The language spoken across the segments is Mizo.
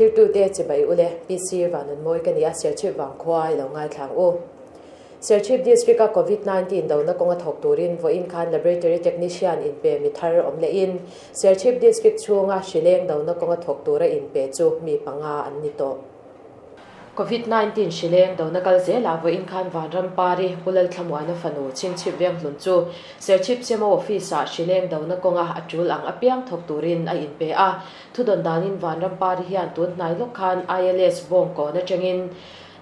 Thirtute chibai ule, PC Vanunmawi ka ni a, Serchhip vangkhua i lo ngaithla ang u. Serchhip District-a Covid 19 dona kawnga thawk turin vawiin khan Laboratory Technician inpe mi thar awm lehin Serchhip District chhunga hrileng dona kawnga thawk tura inpe chu mi panga an ni tawh. Covid 19 hrileng dona kal zelah vawiin khan Vanram Pari Pu Lalthlamuana fanu Chhingchhip Venghlun chu Serchhip CMO Office-ah hrileng dona kawnga a tul ang apiang thawk turin a inpe a. Thudawn danin Vanram Pari hian tun hnai lawk khan ILS bawngkawn atangin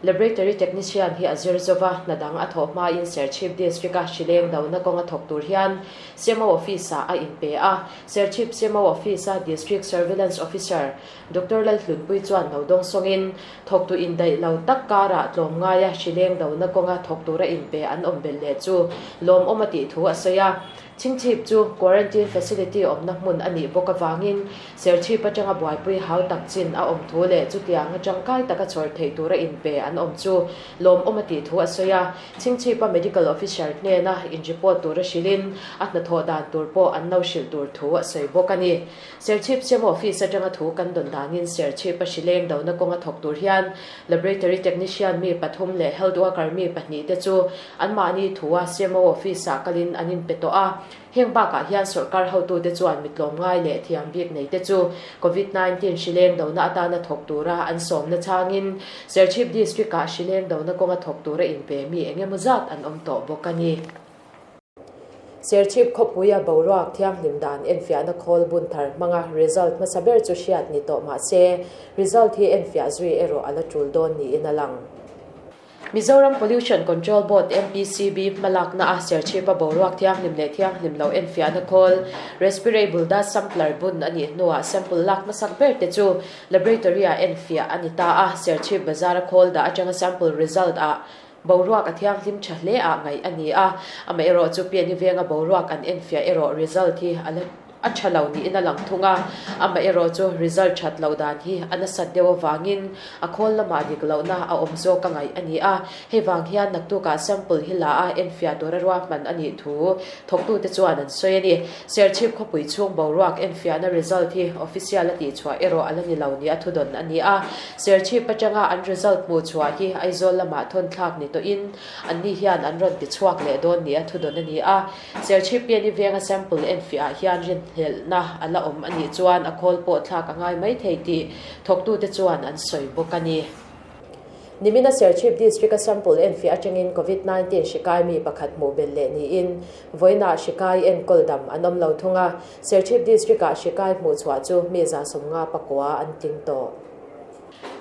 Laboratory Technician hi a zir zova, hna dang a thawh hmain Serchhip District-a hrileng dona kawnga thawk tur hian CMO Office-ah a inpe a. Serchhip CMO Office-a District Surveillance Officer Doctor Lalhlunpui chuan lo dawng sawngin, thawktu indaih lo tak karah tlawmngaia hrileng dona kawnga thawk tura inpe an awm belh leh chu lawmawm a tih thu a sawi a. Chhingchhip chu Quarantine Facility awmna hmun a nih bawk avangin Serchhip atanga buaipui hau tak chin a awm thu leh chutianga tangkai taka chhawr theih tura inpe an awm chu lawmawm a tih thu a sawi a. Chhingchhipa Medical Officer hnena in report tura hrilhin a hnathawh dan tur pawh an lo hrilh tur thu a sawi bawk a ni. Serchhip CMO Office atanga thu kan dawn danin Serchhipa hrileng dona kawnga thawk tur hian Laboratory Technician mi pathum leh Health Worker mi pahnih te chu Anmahni thua CMO office-ah kalin an inpe tawh a, heng bakah hian sawrkar hotute chuan mitlawmngai leh thiam bik neite chu Covid 19 hrileng dona atana thawk tura an sawmna changin Serchhip District-ah hrileng dona kawnga thawk tura inpe mi eng emaw zat an awm tawh bawk a ni. Serchhip khawpuia boruak thianghlim dan enfiahna khawl bun thar hmanga result hmasa ber chu hriat ni tawh mah se, result hi enfiah zui erawh a la tul dawn niin a lang. Mizoram Pollution Control Board, MPCB, hmalakna a Serchhipa boruak thianghlim leh thianghlim lo enfiahna khawl, Respirable Dust Sampler bun a nih hnuah sample lak hmasak ber te chu Laboratory-ah enfiah a ni ta a, Serchhip bazar-a khawl dah atanga sample result ah boruak a thianghlim tha hle ah ngaih a ni a, amaherawhchu Piani venga boruak an enfiah erawh result hi a la A tha lo niin a lang thung a, amaherawhchu result that loh dan hi a nasat deuh avangin a khawl lamah dik lohna a awm zawk a ngaih a ni a, hei vang hian naktukah sample hi la a enfiah tura ruahman a nih thu thawktute chuan an sawi a ni. Serchhip khawpui chhung boruak enfiahna result hi official a tihchhuah erawh a la ni lo nia thudawn a ni a, Serchhip atanga an result hmuhchhuah hi Aizawl lamah thawnthlak ni tawhin anni hian an rawn tichhuak leh dawn nia thudawn a ni a. Serchhip Piani venga sample enfiah ah hian rinhlelhna a la awm a nih chuan a khawl pawh thlak a ngai mai thei tih thawktute chuan an sawi bawk a ni. Nimina Serchhip District-a sample enfiah atangin Covid 19 hri kai mi pakhat hmuh belh leh niin vawiinah hri kai enkawl dam an awm lo thung a, Serchhip District-ah hri kai hmuhchhuah chu mi 59 an tling tawh.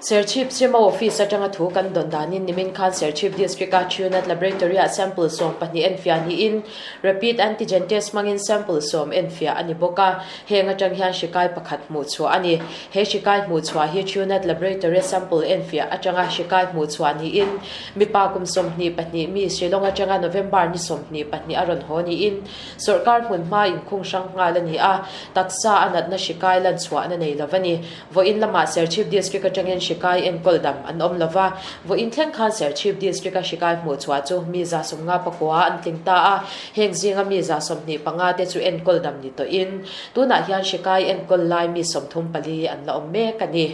Serchhip CMO Office atanga thu kan dawn danin nimin khan Serchhip District-a Thunat Laboratory-ah sample 12 enfiah niin Rapid Antigen Test hmangin sample sawm enfiah a ni bawk a, heng atang hian hri kai pakhat hmuhchhuah a ni. He hri kai hmuhchhuah hi Thunat Laboratory-a sample enfiah atanga hri kai hmuhchhuah niin mipa kum 22 mi Shillong atanga November ni 22 a rawn haw niin sawrkar hmun hma inkhung hrang nghal a ni a, taksa a natna hri kai lanchhuahna nei lo a ni. Vawiin lamah Serchhip District atangin hri kai enkawl dam an awm lo va, vawiin thleng khan Serchhip District-a hri kai hmuhchhuah chu mi 59 an tling ta a, heng zinga mi 25 te chu enkawl dam ni tawhin tunah hian hri kai enkawl lai mi 34 an la awm mek a ni.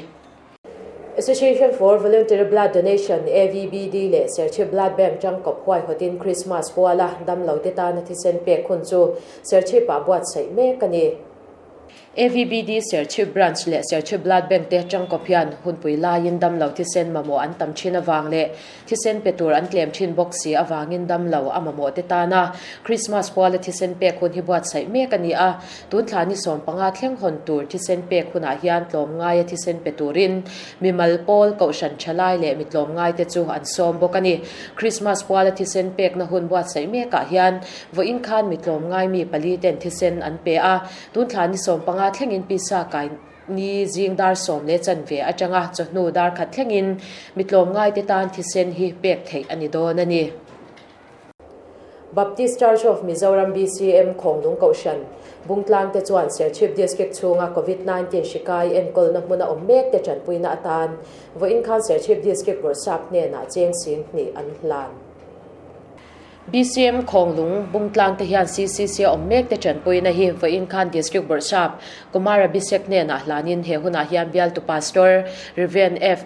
Association for Voluntary Blood Donation, AVBD, leh Serchhip Blood Bank tangkawp huaihawtin Krismas puala damlote tana thisen pek hun chu Serchhip-ah buatsaih mek a ni. AVBD Serchhip Branch leh Serchhip Blood Bank te tangkawp hian hunpui laiin damlo thisen mamawh an tam thin avang leh thisen pe tur an tlem thin bawk si avangin damlo a mamawh te tana Krismas puala thisen pek hun hi buatsaih mek a ni a. Tun thla ni 15 thleng hawn tur thisen pek hunah hian tlawmngaia thisen pe turin mimal pawl, kohhran thalai leh mi tlawmngaite chu an sawm bawk a ni. Krismas puala thisen pekna hun buatsaih mekah hian vawiin khan mi tlawmngai mi pali ten thisen an pe a. Tun thla ni 15 thlengin pisa kai ni zing dar 10:15 atanga chawhnu dar khat thlengin mi tlawmngaite tan thisen hi pek theih a ni dawn a ni. Baptist Church of Mizoram, BCM, Khawnglung Kohhran, Bungtlang te chuan Serchhip District chhunga Covid 19 hri kai enkawlna hmuna awm mek te tanpuina atan vawiin khan Serchhip District Bawrhsap hnenah cheng 2000 an hlan. BCM Khawnglung Bungtlang te hian CCC a awm mek te tanpuina hi vawiin khan District Bawrhsap Kumar Abhishek hnenah hlanin he hunah hian bialtu Pastor Rev. F.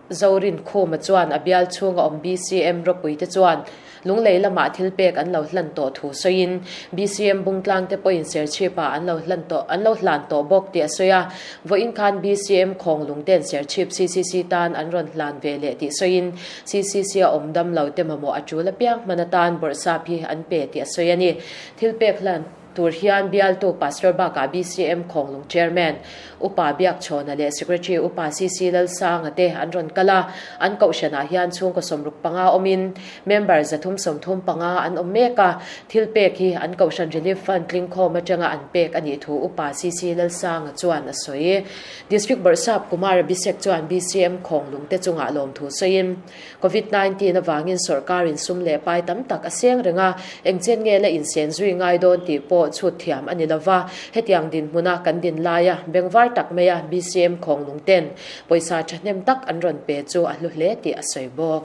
Zorin Khuma chuan a bial chhunga awm BCM ropui te chuan Lunglei lamah thil pek an lo hlan tawh thu sawiin BCM Bungtlang te pawhin Serchhip-ah an lo hlan tawh an lo hlan tawh bawk tih a sawi a. Vawiin khan BCM Khawnglung ten Serchhip CCC tan an rawn hlan ve leh tih sawiin CCC a awm dam lo te mamawh a tul apiang hman atan bawrhsap hi an pe tih a sawi a ni. Thil pek hlan tur hian bialtu Pastor bakah BCM Khawnglung Chairman Upa Biakchhawna leh Secretary Upa CC Lalsanga te an rawn kal a, an kohhranah hian chhungkaw 65 awmin member 335 an awm mek a, thil pek hi an kohhran Relief Fund tlingkhawm atanga an pek a nih thu Upa CC Lalsanga chuan a sawi. District Bawrhsap Kumar Abhishek chuan BCM Khawnglung te chungah lawmthu sawiin Covid 19 avangin sawrkar in sum leh pai tam tak a seng reng a, engchen nge la insen zui ngai dawn tih pawh chhut thiam a ni lova. Hetiang dinhmuna kan din laia bengvar tak maia BCM Khawnglung ten pawisa thahnem tak an rawn pe chu a hlu hle tih a sawi bawk.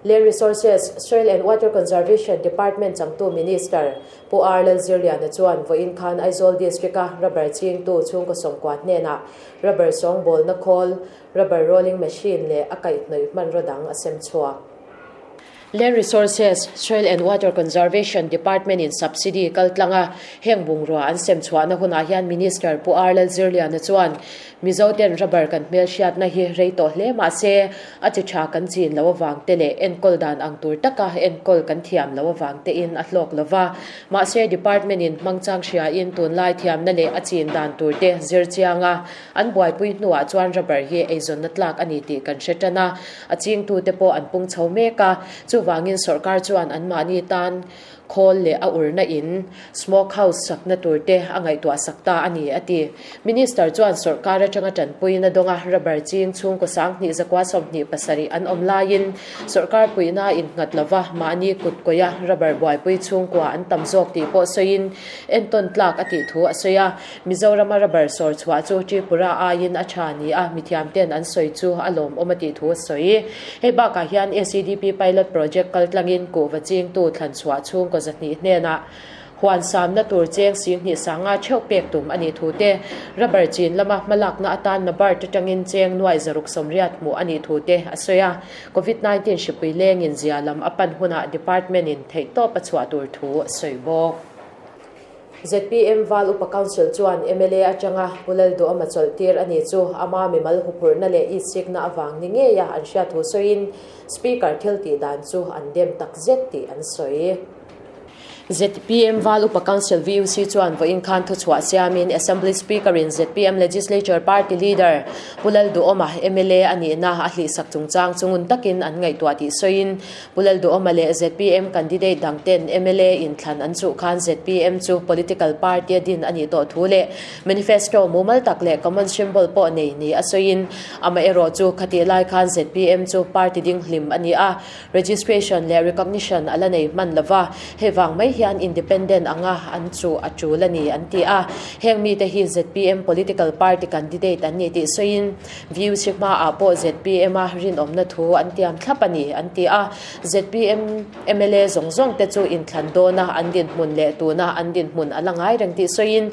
Land Resources, Soil and Water Conservation Department changtu Minister Pu R Lalzirliana chuan vawiin khan Aizawl District-a rubber chingtu chhungkaw 90 hnenah rubber sawngbawlna khawl, rubber rolling machine leh a kaihhnawih hmanraw dang a sem chhuak. Land Resources, Soil and Water Conservation Department in subsidy kal tlang a, heng bungrua an sem chhuahna hunah hian Minister Pu R Lalzirliana chuan Mizo ten rubber kan hmelhriatna hi rei tawh hle mah se a chi tha kan chin lo avang te leh enkawl dan ang tur taka enkawl kan thiam lo avang te in a hlawk lo va. Mahse Department in hmangchang hria in tunlai thiamna leh a chin dan tur te zir chiang a An buaipui hnuah chuan rubber hi eizawnna tlak a ni tih kan hre tan a, a chingtute pawh an pung chho mek a, chuvangin sawrkar chuan anmahni tan khawl leh a urna in smoke house sakna tur te a ngaihtuah sak ta a ni, a ti. Minister chuan sawrkar atanga tanpuiin a dawng a, rubber ching chhungkaw 2127 an awm laiin sawrkar puihna a innghat lova mahni kut kawih a rubber buaipui chhungkua an tam zawk tih pawh sawiin entawn tlak a tih thu a sawi a. Mizorama rubber sawr chhuah chu Tripura aiin a tha ni a, mithiam ten an sawi chu a lawmawm a tih thu a sawi. Hei bakah hian ACDP pilot project kal tlangin kuhva chingtu thlan chhuah chhungkaw 200 hnenah huan samna tur cheng 20 sanga theuh pek tum a nih thu te, rubber chin lama hmalakna atan NABARD atangin cheng nuai 680 hmuh a nih thu te a sawi a. Covid 19 hripui lengin zia lam a pan hunah department in theihtawp a chhuah tur thu a sawi bawk. Zpm Val Upa Council chuan mla atanga Pu Lalduhawma chawlhtir a ni chu ama mimal huphurhna leh itsikna avang ni ngeia an hriat thu sawiin Speaker thil tih dan chu an dem tak zet tih an sawi. Zpm Val Upa Council, VUC, chuan vawiin khan thuchhuah siamin Assembly Speaker-in zpm Legislature Party Leader Pu Lalduhawma mla a nihna a hlihsak chungchang chu ngun takin an ngaihtuah tih sawiin Pu Lalduhawma leh zpm candidate dang ten mla inthlan an chuh khan zpm chu political party a din a nih tawh thu leh manifesto mumal tak leh common symbol pawh nei ni a sawiin amaherawh chu khatih lai khan zpm chu party ding hlim a ni a, registration leh recognition a la nei hman lova, hei vang mai hian independent anga an chuh a tul a ni an ti a. Heng mite hi zpm political party candidate an ni tih sawiin VUC hmaah pawh zpm a rinawmna thu an tiam thlap a ni, an ti a. Zpm mla zawng zawng te chu inthlan dawna an dinhmun leh tuna an dinhmun a la ngai reng tih sawiin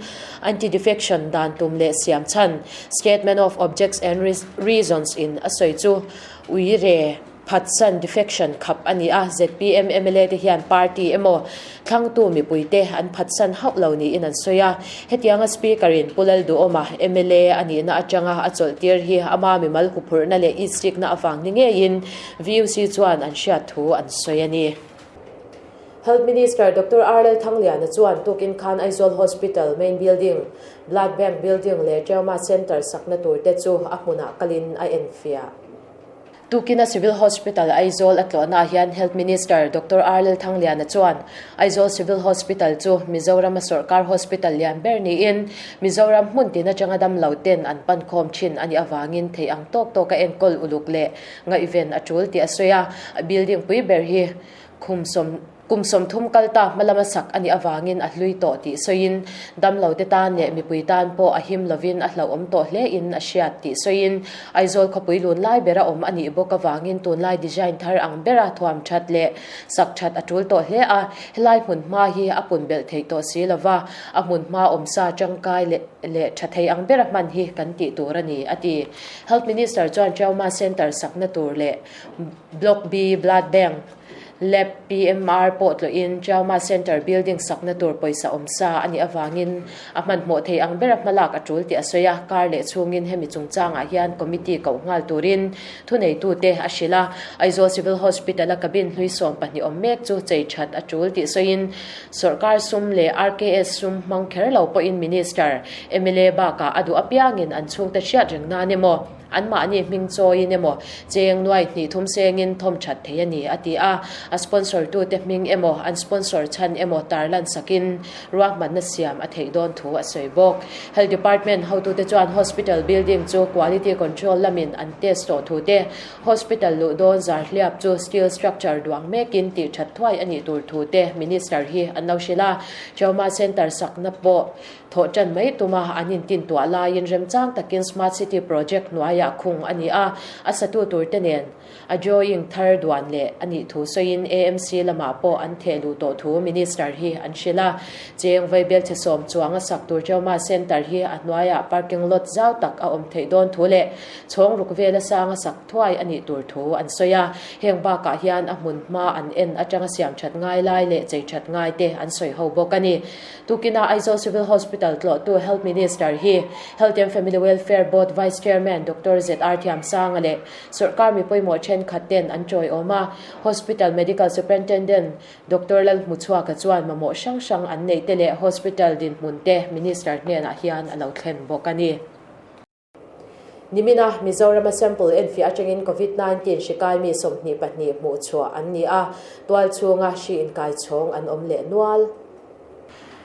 anti-defection dan tum leh siam chhan Statement of Objects and Reasons in a sawi chu uire Phatsan, defection, khap a ni a, zpm mla te hian party emaw thlangtu mipuite an phatsan hauh lo niin an sawi a. Hetianga Speaker in Pu Lalduhawma mla a nihna atanga a chawlhtir hi ama mimal huphurhna leh itsikna avang ni ngeiin VUC chuan an hriat thu an sawi a ni. Health Minister Doctor R Lalthangliana chuan tukin khan Aizawl Hospital Main Building, Blood Bank Building leh Trauma Centre sakna turte chu a hmunah kalin a enfiah. Tukina Civil Hospital Aizawl a tlawhnaah hian Health Minister Doctor R Lalthangliana chuan Aizawl Civil Hospital chu Mizorama sawrkar hospital lian ber niin Mizoram hmun tin atanga damlo ten an pan khawm thin a nih avangin thei ang tawk tawka enkawl uluk leh ngaihven a tul tih a sawi a. A building pui ber hi khum sawm. Kum 30 kal ta hmalama sak a nih avangin a hlui tawh tih sawiin, damlote tan leh mipui tan pawh a him lovin a hlauhawm tawh hlein a hriat tih sawiin, Aizawl khawpui lun lai bera awm a nih bawk avangin tunlai design thar ang bera thuam that leh sak that a tul tawh hle a, helai hmun hma hi a pun belh theih tawh si lova, a hmun hma awmsa tangkai leh leh tha thei ang bera hman hi kan tih tur a ni, a ti. Health Minister chuan Trauma Centre sakna tur leh Block B Blood Bank, Lab PMR pawh tlawhin Trauma Centre building sakna tur pawisa awm sa a nih avangin a hmanhmawh thei ang bera hmalak a tul tih a sawi a, kar leh chhungin hemi chungchangah hian committee koh nghal turin thuneitute a hrilh a. Aizawl Civil Hospital-a cabin hlui 12 awm mek chu chei that a tul tih sawiin sawrkar sum leh RKS sum hmang kher lo pawhin Minister, mla bakah a duh apiangin an chhungte hriat reng nan emaw, Anmahni hming chawiin emaw, cheng nuai hnih thum sengin thawm that thei a ni, a ti a. A sponsor tute hming emaw, an sponsor chhan emaw tarlan sakin ruahmanna siam a theih dawn thu a sawi bawk. Health Department hotute chuan hospital building chu quality control lamin an test tawh thu te, hospital luh dawn zar hliap chu steel structure duang mekin tih that thuai a nih tur thu te Minister hi an lo hrilh a. Trauma Centre sakna pawh Thawh ṭan mai tuma an intintuah laiin remchang takin Smart City project hnuaiah khung a ni a, a satu turte nen a drawing thar duan leh a nih thu sawiin AMC lamah pawh an theh luh tawh thu Minister hi an hrilh a. Cheng Vaibelchhe sawm chuanga sak tur Trauma Centre hi a hnuaiah parking lot zau tak a awm theih dawn thu leh chhawng ruk vela sanga sak thuai a nih tur thu an sawi a. Heng bakah hian a hmun hma an en atanga siam that ngai lai leh chei that ngai te an sawi ho bawk a ni. Tukina Aizawl Civil Hospital tlawhtu Health Minister hi Health and Family Welfare Board Vice Chairman Doctor ZR Thiamsanga leh sawrkar mi pawimawh thenkhat ten an tawiawm a. Hospital Medical Superintendent Doctor Lalhmuchhuaka chuan mamawh hrang hrang an neih te leh hospital dinhmun te Minister hnenah hian a lo thlen bawk a ni. Nimina Mizorama sample enfiah atangin Covid 19 hri kai mi 22 hmuh chhuah an ni a, tual chhunga hri inkai chhawng an awm leh nual.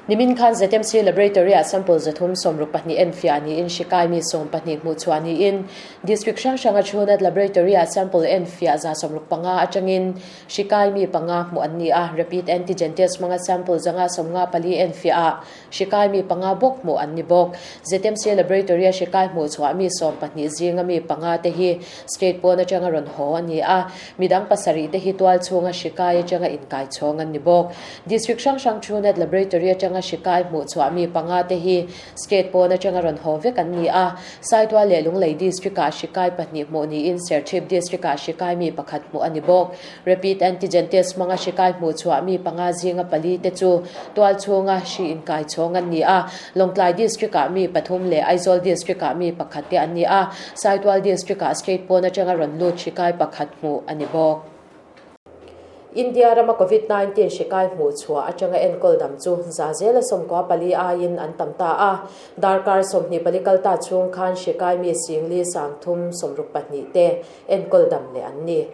Nimin khan ZMC Laboratory-ah sample 362 enfiah niin hri kai mi 12 hmuh chhuah niin District hrang hranga Chhunat Laboratory-ah sample enfiah 165 atangin hri kai mi panga hmuh an ni a, rapid antigen test hmanga sample 154 enfiah ah Hrikai mi panga bawk hmuh an ni bawk. ZMC Laboratory-a hrikai hmuh chhuah mi 12 zinga mi panga te hi state pawn atanga rawn haw a ni a, midang pasarih te hi tual chhunga hrikai atanga inkai chhawng an ni bawk. District hrang hrang Truenat Laboratory atanga hrikai hmuh chhuah mi panga te hi state pawn atanga rawn haw vek an ni a, Saitual leh Lunglei District-ah hrikai pahnih hmuh niin Serchhip District-ah hrikai mi pakhat hmuh a ni bawk. Rapid antigen test hmanga hri kai hmuh chhuah mi panga zinga pali te chu tual chhunga hri inkai chhawng an ni a, Lawngtlai District-ah mi pathum leh Aizawl District-ah mi pakhat te an ni a, Saitual District-ah state pawn atanga rawn lut hri kai pakhat hmuh a ni bawk. India rama Covid 19 hri kai hmuh chhuah atanga enkawl dam chu za zela 94 aiin an tam ta a, darkar 24 kal ta chhung khan hri kai mi singli 362 te enkawl dam leh an ni.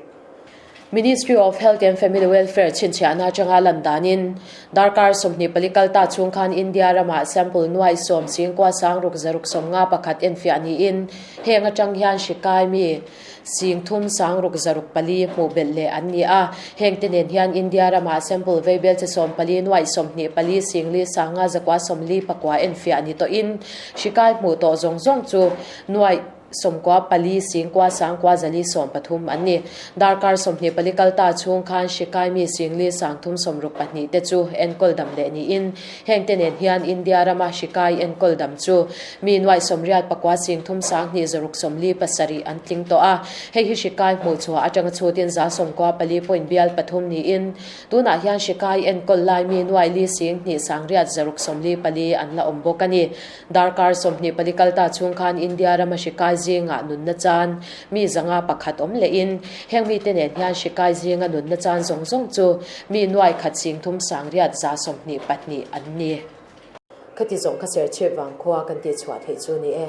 Ministry of Health and Family Welfare chhinchhiahna atanga lan danin darkar 24 kal ta chhung khan India ramah sample nuai sawm singkua sang ruk zaruk 51 enfiah niin heng atang hian hri kai mi sing thum sang ruk zaruk pali hmuh belh leh an ni a. Heng te nen hian India ramah sample veibel che 14 nuai 24 singli sanga zakua 49 enfiah ni tawhin hri kai hmuh tawh zawng zawng chu nuai 94 singkua sangkua zali 13 an ni. Darkar 24 kal ta chhung khan hri kai mi singli sang thum 62 te chu enkawl dam leh niin heng te nen hian India rama hri kai enkawl dam chu mi nuai 84 sing thum sang hnih zaruk 47 an tling tawh a. Hei hi hri kai hmuh chhuah atanga chutin za 94 point bial pathum niin tunah hian hri kai enkawl lai mi nuai li sing hnih sang riat zaruk 44 an la awm bawk a ni. Darkar 24 kal ta chhung khan India rama hri kai zingah nunna chan mi zanga pakhat awm lehin heng mite nen hian hri kai zinga nunna chan zawng zawng chu mi nuai khat sing thum sang riat za 22 an ni. Khati zawng kha Serchhip vang khua kan tih chhuah theih chu ni e.